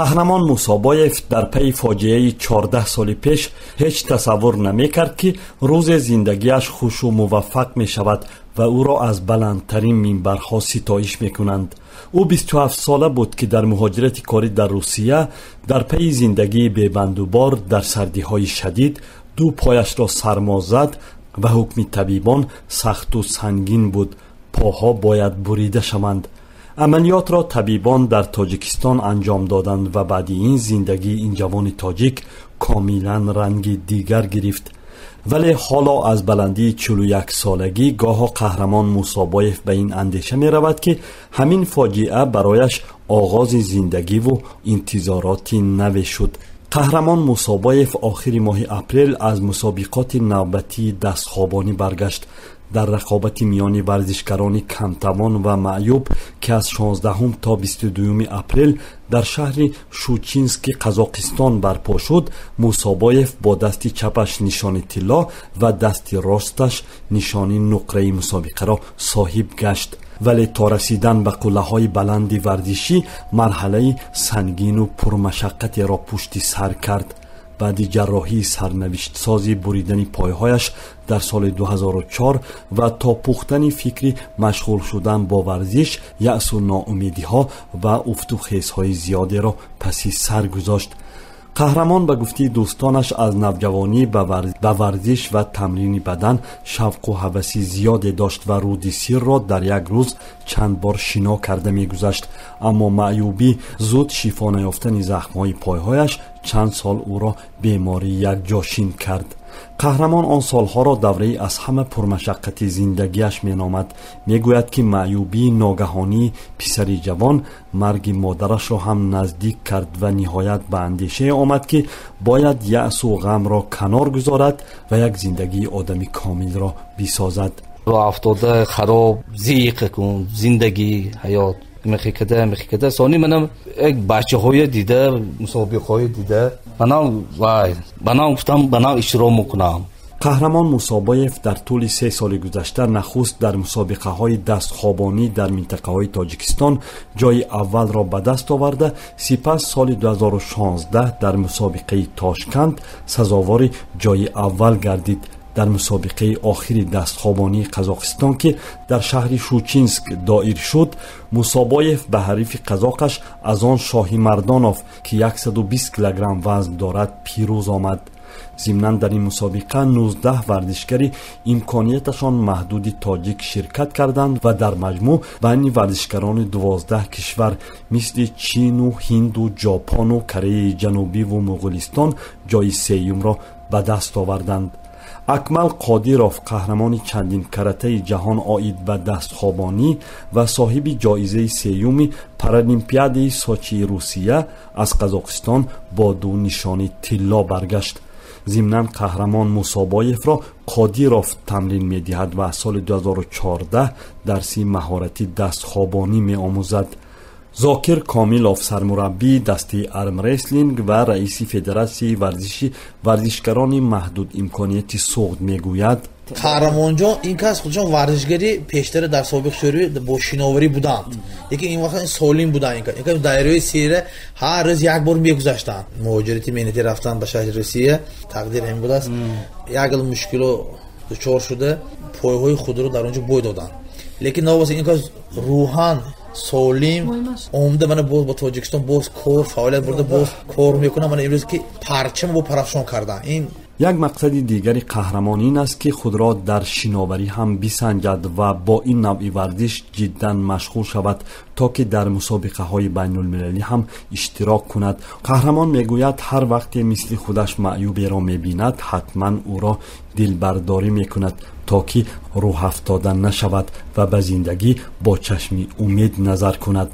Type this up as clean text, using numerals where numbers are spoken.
Қаҳрамон Мусобоев дар пайи фоҷиаи 14 соли пеш ҳеҷ тасаввур намекард, ки рӯзе зиндагиаш хушу муваффақ мешавад ва ӯро аз баландтарин минбарҳо ситоиш мекунанд. Ӯ 27 сола буд, ки дар муҳоҷирати корӣ дар Русия дар пайи зиндагии бебандубор дар сардиҳои шадид ду пояшро сармо зад ва ҳукми табибон сахту сангин буд: поҳо бояд бурида шаванд. Амалиётро табибон дар Тоҷикистон анҷом доданд ва баъди ин зиндагии ин ҷавони тоҷик комилан ранги дигар гирифт. Вале ҳоло аз баландии 41-солагӣ гоҳо Қаҳрамон Мусобоев ба ин андеша меравад, ки ҳамин фоҷиа барояш оғози зиндагиву интизороти наве шуд. Қаҳрамон Мусобоев охири моҳи апрел аз мусобиқоти навбатии дастхобонӣ баргашт. Дар рақобати миёни варзишгарони камтавон ва маъюб, ки аз 16 то 22 апрел дар шаҳри Шучински Қазоқистон барпо шуд, Мусобоев бо дасти чапаш нишони тилло ва дасти росташ нишони нуқраи мусобиқаро соҳиб гашт. Вале то расидан ба қуллаҳои баланди варзишӣ марҳалаи сангину пурмашаққатеро пушти сар кард. Баъди ҷарроҳии сарнавиштсози буридани пойҳояш дар соли 2004 ва то пухтани фикри машғул шудан бо варзиш, яъсу ноумедиҳо ва уфту хезҳои зиёдеро паси сар гузошт. Қаҳрамон ба гуфтаи дӯстонаш аз навҷавонӣ ба варзиш ва тамрини бадан шавқу ҳаваси зиёде дошт ва руди Сирро дар як рӯз чанд бор шино карда мегузашт. Аммо маъюбӣ, зуд шифо наёфтани захмҳои пойҳояш чанд сол ӯро беморӣ якҷошин кард. Қаҳрамон он солҳоро давраи аз ҳама пурмашаққати зиндагиаш меномад. Мегӯяд, ки маъюбии ногаҳонии писари ҷавон марги модарашро ҳам наздик кард ва ниҳоят ба андешае омад, ки бояд яъсу ғамро канор гузорад ва як зиндагии одами комилро бисозад. Роҳ афтода, хароб, зиқ кун зиндагӣ, ҳаёт мехикада, мехикада. Сони манам як бачаҳое дида, мусобиқаҳое дида, манам вай, банам гуфтам, банам иштирок мекунам. Қаҳрамон Мусобоев дар тӯли 3 соли гузашта нахуст дар мусобиқаҳои дастхобонӣ дар минтақаҳои Тоҷикистон ҷои аввалро ба даст оварда, сипас соли 2016 дар мусобиқаи Тошканд сазовори ҷои аввал гардид. Дар мусобиқаи охири дастхобонии Қазоқистон, ки дар шаҳри Шучинск доир шуд, Мусобоев ба ҳарифи қазоқаш Азон Шоҳимардонов, ки 120 килограмм вазн дорад, пирӯз омад. Зимнан дар ин мусобиқа 19 варзишгари имконияташон маҳдуди тоҷик ширкат карданд ва дар маҷмӯъ байни варзишгарони 12 кишвар, мисли Чину Ҳинду, Ҷопону Кореяи Ҷанубиву Муғулистон, ҷои сеюмро ба даст оварданд. Акмал Қодиров, қаҳрамони чандин каратаи ҷаҳон оид ба дастхобонӣ ва соҳиби ҷоизаи сеюми Паралимпиадаи Сочии Русия, аз Қазоқистон бо ду нишони тилло баргашт. Зимнан Қаҳрамон Мусобоевро Қодиров тамрин медиҳад ва аз соли 2014 дарси маҳорати дастхобонӣ меомӯзад. Зокир Комилов, сармураббии дастаи армреслинг ва раиси Федератсияи варзиши варзишгарони маҳдудимконияти Суғд, мегӯяд: Қаҳрамонҷон, ин кас худшон варзишгари пештара дар собиқ Шӯравӣ бо шиноварӣ буданд, лекин ин вақт солим буданд. Ин кас дарёи Сира ҳар рӯз як бор мегузаштанд. Муҳоҷирати меҳнатӣ рафтанд ба шаҳри Русия, тақдир ҳамин будааст. Як гал мушкило дучор шуда, пойҳои худро дар он ҷо бой доданд, лекин новобаста ин кас рӯҳан солим омада, мана боз ба Тоҷикистон боз кор фаъолият бурда, боз кор мекунам. Мана имрӯз ки парчам бо парафшон кардан ин. Як мақсади дигари қаҳрамон ин аст, ки худро дар шиноварӣ ҳам бисанҷад ва бо ин навъи варзиш ҷиддан машғул шавад, то ки дар мусобиқаҳои байнулмилалӣ ҳам иштирок кунад. Қаҳрамон мегӯяд, ҳар вақте мисли худаш маъюберо мебинад, ҳатман ӯро дилбардорӣ мекунад, то ки рӯҳафтода нашавад ва ба зиндагӣ бо чашми умед назар кунад.